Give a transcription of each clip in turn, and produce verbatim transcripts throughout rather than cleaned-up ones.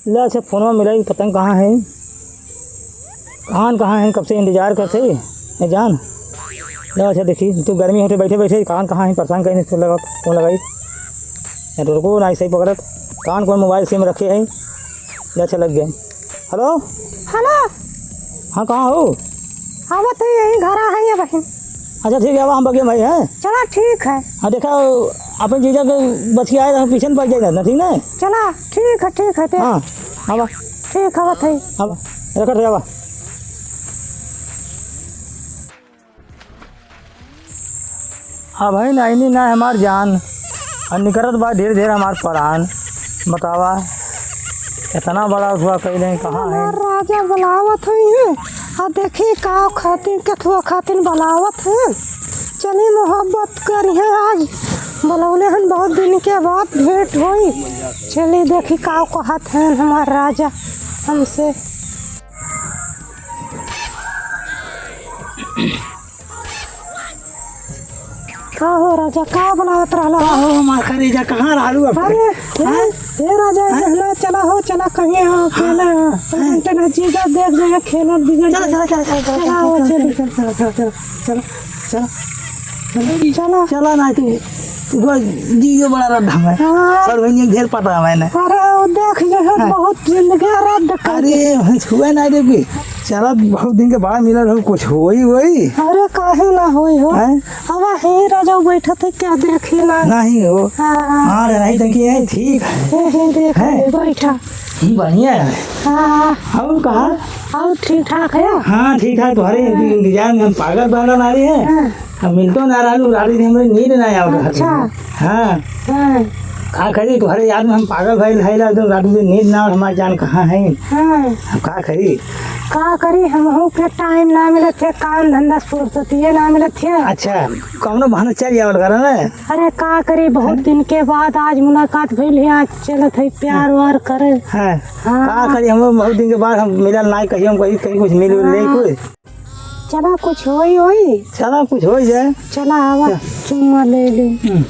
ले अच्छा, फोनवा मिलाई, पता नहीं कहाँ है, कहाँ, कहाँ है, कब से इंतजार करते हैं, ए जान। ले अच्छा, देखी, तू गर्मी होते बैठे बैठे कहाँ, कहाँ है, परेशान कहीं से लगा, फोन लगाई। नेटवर्को ना सही पकड़त, कान कौन मोबाइल सिम रखे है। ले अच्छा, लग गए। हेलो। हेलो। हाँ, कहाँ हो? आवत है, यही घर आ है ये बहन। अच्छा, ठीक है, अब हम बगे भाई हैं। चला, ठीक है। हाँ, देखा, अपन जीजा के बचिया आए, हम पीछे न पड़ जाए ना, ठीक ना? चला, ठीक है, ठीक है, ते हाँ, आवा। ठीक है, आवत है। आवा, रखत है, आवा। हाँ भाई, नाइनी ना हमार जान, और निकरत बा धीरे धीरे हमार परान। बतावा, इतना बड़ा हुआ कहीं नहीं, कहाँ है? हमार राजा बुलावत हुई है, आ देखी का खातिर, केथुआ खातिर बुलावत है। चली मोहब्बत करी है आज, बुलौले हन बहुत दिन के बाद भेंट होई। चली देखी का कहत हैं हमार राजा हमसे। का हो राजा, का बनावत रहला? का हो हमार करेजा, कहाँ रहलू अब? अरे, हाँ? ए, ए राजा, हाँ? जहना चला हो, चला कहीं हो, हाँ? खेला हो। हाँ? तेना जीजा देख जाए, खेलत बिगड़ चला, जाए। चला, चला, चला, चला, चला, हो, चला, चला। चला, चला, चला, चला, चला। चला। चला ना तू, वो जीजो बड़ा रद्दा है। हाँ। सर भैया घेर पटा मैंने। अरे, वो देख ले, हाँ। बहुत जिंदगी रद्द कर अरे, दे। हुआ ना रे भी। चला, बहुत दिन के बाद मिलल हो, कुछ होई, होई? अरे, काहे ना होई हो? हैं? अब हे राजा बैठत है, क्या देखी ना? नहीं हो। हाँ। हाँ, नहीं देखी है, ठीक है। हे, हे, देख, हैं? बैठा। बढ़िया है। हाँ। और कहा? और ठीक ठाक है? हाँ, ठीक ठाक। तुम्हारे इंतजार में हम पागल बनल आ रही है। हाँ। हम मिलतो ना रहलू, रात दिन हमरे नींद ना आवत रहत अच्छा। है। हाँ। हाँ। का करी, तुम्हारे याद में हम पागल भइल है, एकदम रात दिन नींद ना आवत, हमार जान कहाँ है? हाँ। अब का करी? का करी, हमहू के टाइम ना मिलत है, काम धंधा फुर्सतिये ना मिलत है। अच्छा, कौनो बहाना चल आवल करा ना। अरे का करी, बहुत हैं? दिन के बाद आज मुलाकात भइल है, आज चलत है प्यार हाँ। वार करे। हाँ। हाँ। का करी, हम बहुत दिन के बाद हम मिलल ना, कहीं हम कहीं, कहीं कुछ मिल उल नहीं हाँ। कुछ। चला कुछ होई होई। चला कुछ होई जाए। चला आवा, चल। चुम्मा ले ले। हम्म।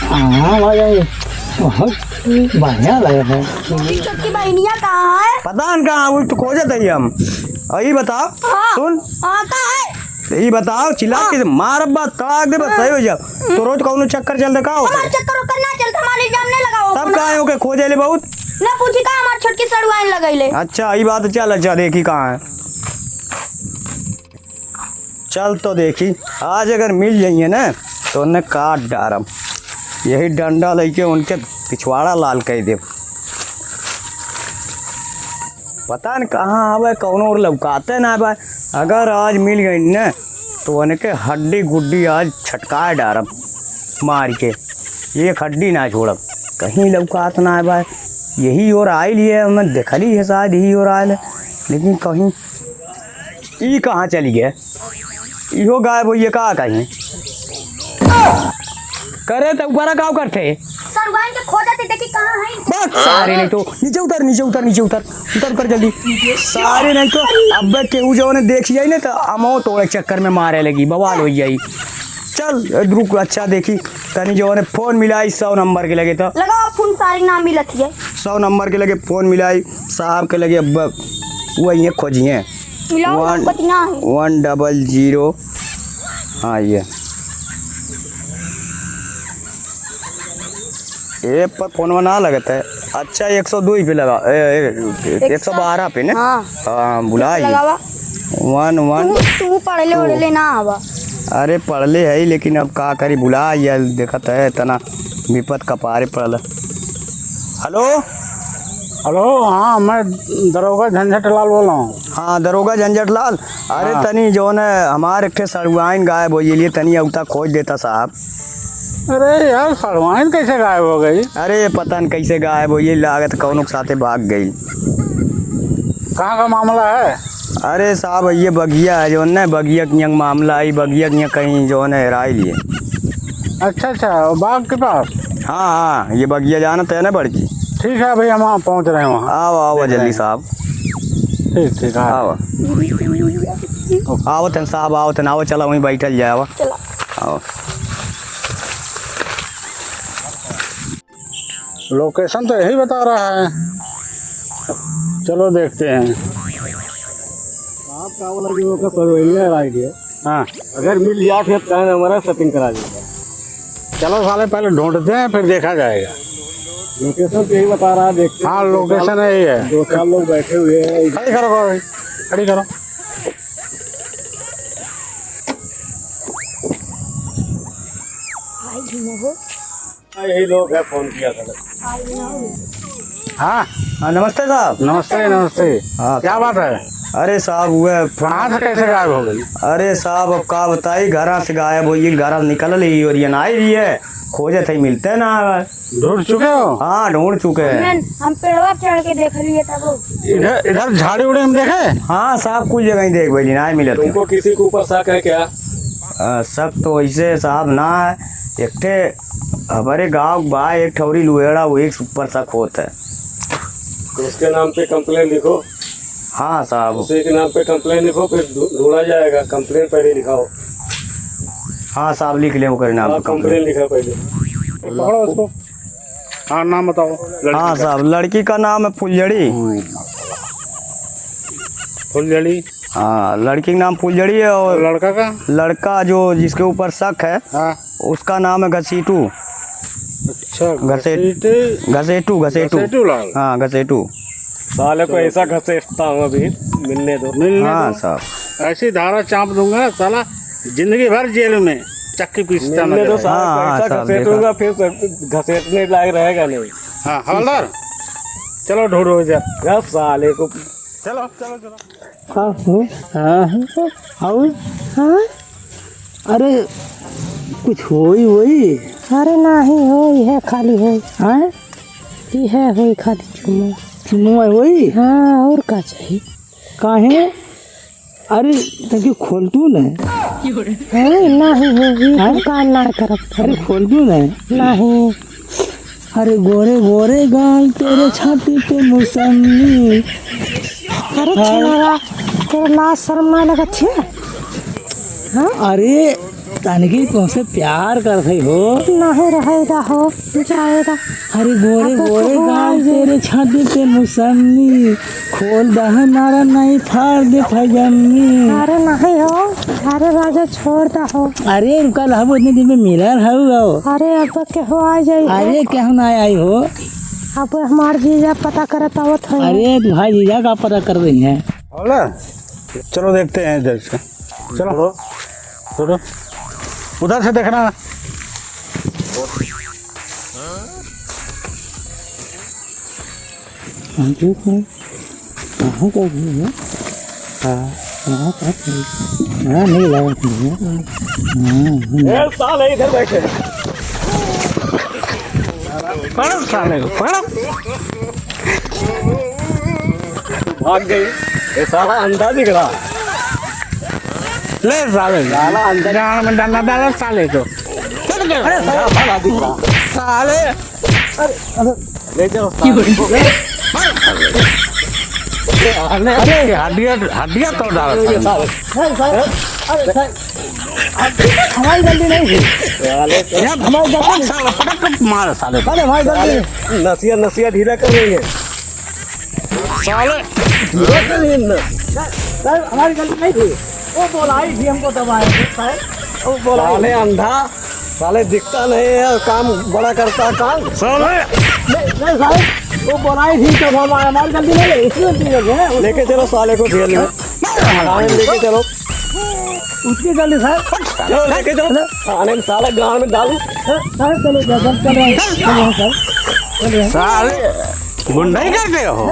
हाँ, भाई, बहुत बढ़िया लगे है। छोटी छोटकी बहनिया कहाँ है? पता न कहाँ, वो तो खोजत है हम। और ये बताओ, हाँ। सुन। हाँ, कहाँ है? यही बताओ, चिल्ला हाँ। के मार बा, ताक दे बस, हाँ। सही हो जाओ। हम्म। तो रोज कौनो चक्कर चल दे का हो? हमार चक्कर ओकर ना चलता, हमार इल्जाम नहीं लगाओ तब अपना। काहे ओके खोजे ले बहुत? ना पूछी का हमार छोटकी सड़ुआइन लगैले। अच्छा, ई बात चल, अच्छा, देखी कहाँ है। चल तो देखी, आज अगर मिल जाइए ना, तो उन्हें काट डारम। यही डंडा लेके उनके पिछवाड़ा लाल कर देब। पता न कहाँ आवे, कौनो ओर लौकाते ना बा। अगर आज मिल गई न, तो उनके हड्डी गुड्डी आज छटकाए डारब मार के, एक हड्डी ना छोड़ब। कहीं लौकात ना बा। यही ओर आइल है, हमें देखली है शायद यही ओर आइल है, लेकिन कहीं ई कहाँ चली गए? इहो गायब होइए का कहीं? करे त ऊपरा का करते? सड़ुआइन के खोजत है, देखी कहाँ है? बस, सारे नहीं तो नीचे उतर, नीचे उतर, नीचे उतर, उतर, उतर जल्दी। सारे नहीं तो अब केहू जौन देखी जाई ना तो अमो तोड़े चक्कर में मारे लगी, बवाल हो जाई। चल, रुक, अच्छा देखी, तनी जौन फोन मिलाई सौ नंबर के लगे तो। लगाओ फोन, सारे ना मिलत है। सौ नंबर के लगे फोन मिलाई, साहब के लगे अब वही खोजिए। मिलाओ, वन, बतिया है। वन डबल जीरो। हाँ, ये। ए पर फोनवा ना लगत है। अच्छा, एक सौ दो पे लगा, ए, ए, एक सौ बारह पे ने? हाँ। हाँ, बुला ये। लगावा। वन, वन। तू, तू पढ़ले ओढ़ले ना आवा। अरे, पढ़ले है, लेकिन अब का करी, बुला ये, देखत है, इतना विपत कपारे पड़ल। हेलो? हेलो, हाँ, मैं दरोगा झंझट लाल बोल रहा हूँ। हाँ, दरोगा झंझट लाल, अरे हाँ। तनी जौन है, हमार एक ठे सड़ुआइन गायब होइ गइल, तनी अउता खोज देता साहब। अरे यार, सड़ुआइन कैसे गायब हो गई? अरे पता न कैसे गायब होइ गइल, लागत कौनो के साथे भाग गइल। कहाँ का मामला है? अरे साहब, ये बगिया है जौन है, बगिया के यहाँ मामला है, बगिया के यहाँ कहीं जौन है हेराइल है। अच्छा, अच्छा, वो बाग के पास? हाँ, हाँ, ये बगिया जानत है ना बड़की। ठीक है भैया, हम वहाँ पहुँच रहे हैं वहाँ। आओ, आओ, देख रहे जल्दी हैं। साहब। ठीक, ठीक, हाँ। आओ। आवत हैं साहब, आवत हैं, आओ, चला वहीं बैठल जाए, आवा। चला। आओ। Location तो यही बता रहा है, चलो देखते हैं। आपका वाला जो का पवेलियन राइड है, हाँ। अगर मिल जात है तो काहे ना हमारा setting करा दीजिए। चलो साले, पहले ढूंढते हैं, फिर देखा जाएगा। Location तो यही बता रहा है, देखते हैं। हाँ, location यही है। दो चार लोग बैठे हुए हैं। खड़ी करो, करो, खड़ी करो। हाँ, यही लोग है, फोन किया था। हाँ। हाँ, नमस्ते साहब। नमस्ते, नमस्ते। हाँ, क्या बात है? अरे साहब, वह कहाँ से कैसे गायब हो गई? अरे साहब, अब का बताई, घरा से गायब होई, घरा से निकल ली और ये ना आई रही है, खोजे थे, मिलते ना है। ढूंढ चुके हो? हाँ, ढूंढ चुके हैं। हम, हम पेड़वा पे चढ़ के देख लिए तब। इधर, इधर झाड़ी उड़ी में देखे? हाँ साहब, कुल जगह ही देख बैली, ना मिलत है। तुमको किसी के ऊपर शक है क्या? अ, शक तो वैसे साहब ना है, एक ठे हमारे गाँव बा एक ठौरी लुहेड़ा, वही के ऊपर शक होत है। तो उसके नाम पे complain लिखो। हाँ साहब। उसी के नाम पे complain लिखो, फिर ढू-, ढूंढा जाएगा। Complain पहले लिखाओ। हाँ साहब, लिख ले ओकर नाम हाँ, पे complain। Complain लिखा पहले। पकड़ो उसको। हाँ, नाम बताओ लड़की हाँ का। साहब, लड़की का नाम है फुलझड़ी। फुलझड़ी। हाँ, लड़की का नाम फुलझड़ी है और लड़का का? लड़का जो जिसके ऊपर शक है, हाँ। उसका नाम है घसीटू। अच्छा, घसेट-, घसीटे-, घसेटू, घसेटू। घसेटू लाल। हाँ, घसेटू। साले को ऐसा घसेटता हूँ अभी, मिलने दो। मिलने हाँ, दो। साहब। ऐसी धारा चाप दूंगा साला, जिंदगी भर जेल में चक्की पीसता मिलने दो नजर आए। साले को, हाँ, हाँ, ऐसा साहब, घसेटूंगा, देखा। फिर से घसेटने लायक रहेगा नहीं। हाँ, हवलदार, चलो ढूंढो इधर। अब साले को चलो, चलो, चलो। का हो? हाँ, हाँ। और? हाँ? अरे, कुछ होई, होई? अरे, नाही होई, है खाली होई। हाँ? ई है होई खाली चुम्मा। चुम्मा होई? हाँ, और का चाही? काहे? अरे, तके खोलतू न। हाँ, नाही होई, हाँ? तुम का ना करत? अरे, खोलतू न। नाही। अरे गोरे गोरे गाल तेरे छाती पे मौसमी। अरे हाँ। छेनवा, तोरा लाज शर्म ना लगत है? हाँ? अरे तनकी तुमसे प्यार करत है हो। नहीं रहेगा हो, जाएगा। अरे गोरे अब तो गोरे गाल तेरे छाती पे मौसमी। खोल दह नारा नहीं फाड़ दे फैजमी। अरे नहीं हो, अरे राजा छोड़ दहो। अरे रुका लहबो, इतने दिन में मिलल हऊ हो। अरे अब केहू आ जाई हो। अरे केहू ना आई हो। अब हमार जीजा पता करत आवत हो। अरे भाई जीजा का पता कर रही है। बोला, चलो देखते हैं इधर से। चलो। छोड़ो। उधर से देखना। हाँ, ठीक है। कहाँ का भी है? हाँ, हाँ, हाँ, हाँ, नहीं लगा, नहीं है। हाँ, हाँ। ए, साले इधर बैठे। पकड़ो साले को, पकड़ो। भाग गई। ये साला अंधा दिख रहा। ले साले। साला अंधा। गाड़ में डंडा डालो साले को। अरे साला, साला दिख रहा। साले। अरे, अरे। ले जाओ, साले। अरे, अरे, हड्डियाँ, हड्डियाँ तोड़ डाला ये साले। साले। अरे, साले, अरे, साले। हमारी गलती नहीं थी। साले। यार, हमारी गलती नहीं। साला, पटक के मार, साले। अरे, हमारी गलती नहीं। नसिया, नसिया ढीला कर देंगे। साले। ढीला कर देंगे ना। सर, सर, हमारी गलती नहीं थी। वो बोलाई थी हमको दबाए थे, सर। वो बोलाई। साले अंधा। साले दिखता नहीं है, काम बड़ा करता है, काम। साले। नहीं, नहीं, साले, वो बोलाई थी तब हम आए, हमारी गलती नहीं है, इसकी गलती है, है। लेके चलो साले को जेल में। थाने में लेके चलो। उसकी गलती, साले। चलो, लेके चलो। थाने में साले गांड में डालो। साले, चलो, चलो, चलो, चलो, चलो, चलो। साले, गुंडई करते हो?